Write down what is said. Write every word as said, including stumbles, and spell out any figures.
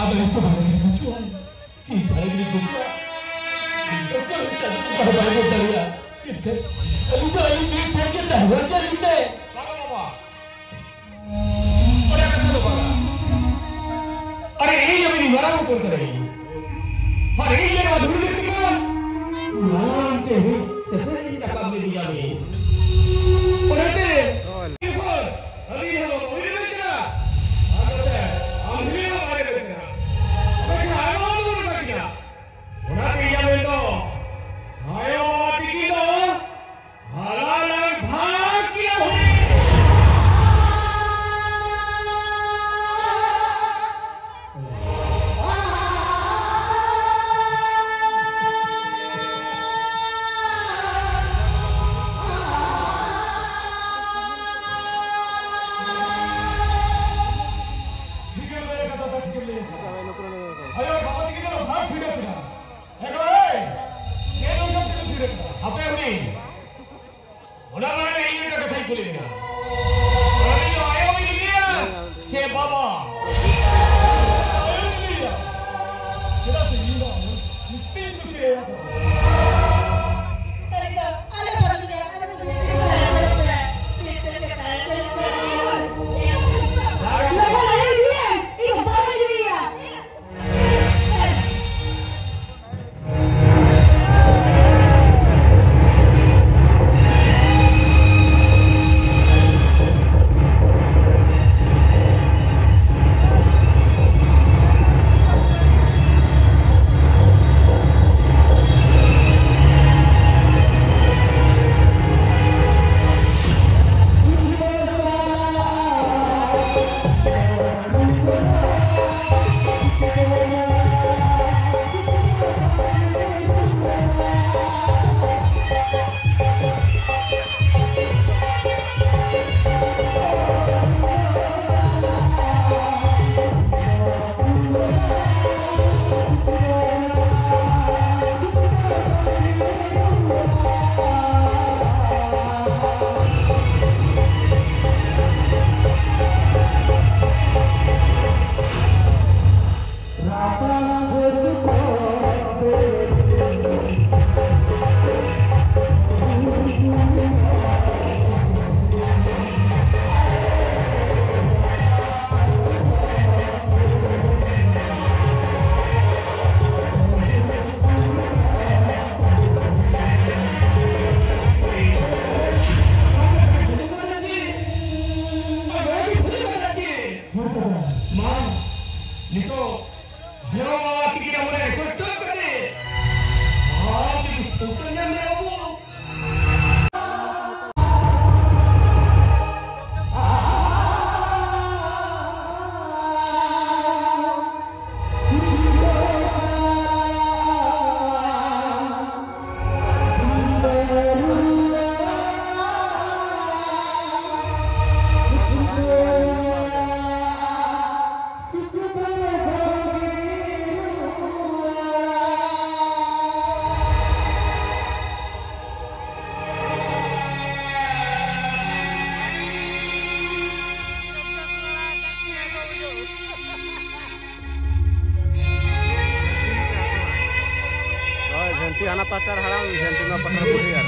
ᱟᱫᱚ ᱱᱤᱛᱚᱜ ᱵᱟᱝ ᱦᱤᱡᱩᱜᱼᱟ᱾ ᱪᱮᱫ ᱵᱟᱲᱟᱭ ᱜᱮ ᱵᱟᱹᱪᱩᱜᱼᱟ᱾ ᱚᱠᱟ ᱞᱮᱠᱟ ᱫᱚ ᱵᱟᱭ ᱵᱩᱡᱽ ᱫᱟᱲᱮᱭᱟᱜᱼᱟ᱾ ᱪᱮᱫ ᱛᱮ? ᱟᱹᱞᱤᱧ ᱫᱚ ᱟᱹᱞᱤᱧ ᱢᱤᱫ ᱴᱷᱮᱱ ᱜᱮ ᱛᱟᱦᱮᱸ ᱦᱚᱪᱚ ᱞᱤᱧ ᱯᱮ᱾ ᱵᱟᱝᱟ ᱵᱟᱵᱟ᱾ ᱚᱱᱟ ᱠᱟᱛᱷᱟ ᱫᱚ ᱵᱟᱝᱟ᱾ ᱟᱨᱮ, ᱤᱧ ᱟᱹᱵᱤᱱ ᱢᱟᱨᱟᱝ ᱩᱛᱟᱹᱨ ᱠᱟᱱᱟᱭᱤᱧ᱾ ᱟᱨ ᱤᱧ ᱞᱮᱠᱟ ᱫᱷᱩᱲᱤ ᱨᱮ ᱛᱤᱸᱜᱩᱱ᱾ ᱢᱟᱨᱟᱝ ᱛᱮ ᱦᱮᱡ ᱥᱮᱴᱮᱨ ᱤᱧ ᱨᱟᱠᱟᱵ ᱞᱮᱫᱮᱭᱟ ᱵᱤᱱ᱾ ᱚᱱᱟᱛᱮ ᱟᱹᱞᱤᱧ ᱦᱚᱸ ᱩᱭᱦᱟᱹᱨ ᱠᱟᱱᱟ᱾ ᱟᱨ ᱱᱚᱛᱮ ᱟᱢ ᱦᱤᱞᱤ ᱦᱚᱸ ᱵᱟᱭ ᱨᱮᱵᱮᱱ ᱠᱟᱱᱟ᱾ ᱟᱯᱮ ᱠᱷᱟᱱ ᱟᱭᱳ ᱵᱟᱵᱟ ᱫᱚ ᱵᱟᱹᱱᱩᱜ ᱟᱠᱟᱫ ᱠᱤᱱᱟ᱾ ᱚᱱᱟᱛᱮ ᱤᱧ ᱢᱮᱱ ᱫᱚ, ᱟᱭᱳ ᱵᱟᱵᱟ ᱛᱤᱠᱤᱱ ᱫᱚ ᱦᱟᱞᱟᱞ ᱟᱨ ᱵᱷᱟᱜᱽ ᱠᱤᱱ ᱦᱩᱭ᱾ ᱟᱭᱳ ᱵᱟᱵᱟ ᱛᱤᱠᱤᱱ ᱫᱚ ᱵᱷᱟᱜᱽ ᱪᱷᱤᱰᱟᱹᱣ ᱠᱮᱫᱟ᱾ ᱮ ᱜᱚ, ᱮᱭ! ᱪᱮᱫ ᱞᱮᱠᱟ ᱛᱮᱢ ᱪᱷᱤᱰᱟᱹᱣ ᱠᱮᱫᱟ? ᱦᱟᱯᱮ ᱦᱩᱰᱤᱧ, ᱚᱱᱟ ᱢᱟᱲᱟᱝ ᱨᱮ ᱤᱧ ᱢᱤᱫᱴᱟᱝ ᱠᱟᱛᱷᱟᱧ ᱠᱩᱞᱤ ᱢᱮᱭᱟ᱾ ᱟᱢ ᱫᱚ ᱟᱭᱳᱢ ᱤᱫᱤᱭᱟ ᱥᱮ ᱵᱟᱵᱟ? ᱟᱭᱳᱧ ᱤᱫᱤᱭᱟ᱾ ᱪᱮᱫᱟᱜ ᱥᱮ ᱤᱧ ᱫᱚ ᱟᱢ ᱡᱟᱹᱥᱛᱤᱧ ᱠᱩᱥᱤᱭᱟᱭᱟ᱾ ᱟᱞᱮ ᱫᱚ, ᱟᱞᱮ ᱫᱚ, ᱟᱞᱮ ᱫᱚ ᱵᱟᱵᱟ ᱞᱟᱹᱭ ᱢᱮ, ᱤᱧ ᱫᱚ ᱵᱟᱵᱟᱧ ᱞᱟᱹᱭᱟ᱾ ᱱᱤᱛᱚᱜ ᱦᱮᱨᱚᱢ ᱵᱟᱵᱟ ᱛᱤᱠᱤᱱ ᱟᱵᱚ ᱨᱮ ᱨᱤᱠᱣᱮᱥᱴ ᱠᱟᱛᱮ ᱟᱨ ᱡᱩᱫᱤ ᱥᱩᱠ ᱧᱟᱢ ᱞᱮᱭᱟ ᱵᱟᱵᱩ᱾ ᱦᱳᱭ, ᱡᱷᱟᱹᱱᱴᱤ ᱦᱟᱱᱟ ᱯᱟᱦᱴᱟ ᱨᱮ ᱦᱟᱲᱟᱢ, ᱡᱷᱟᱹᱱᱴᱤ ᱱᱚᱣᱟ ᱯᱟᱦᱴᱟ ᱨᱮ ᱵᱩᱰᱷᱤ ᱟᱨ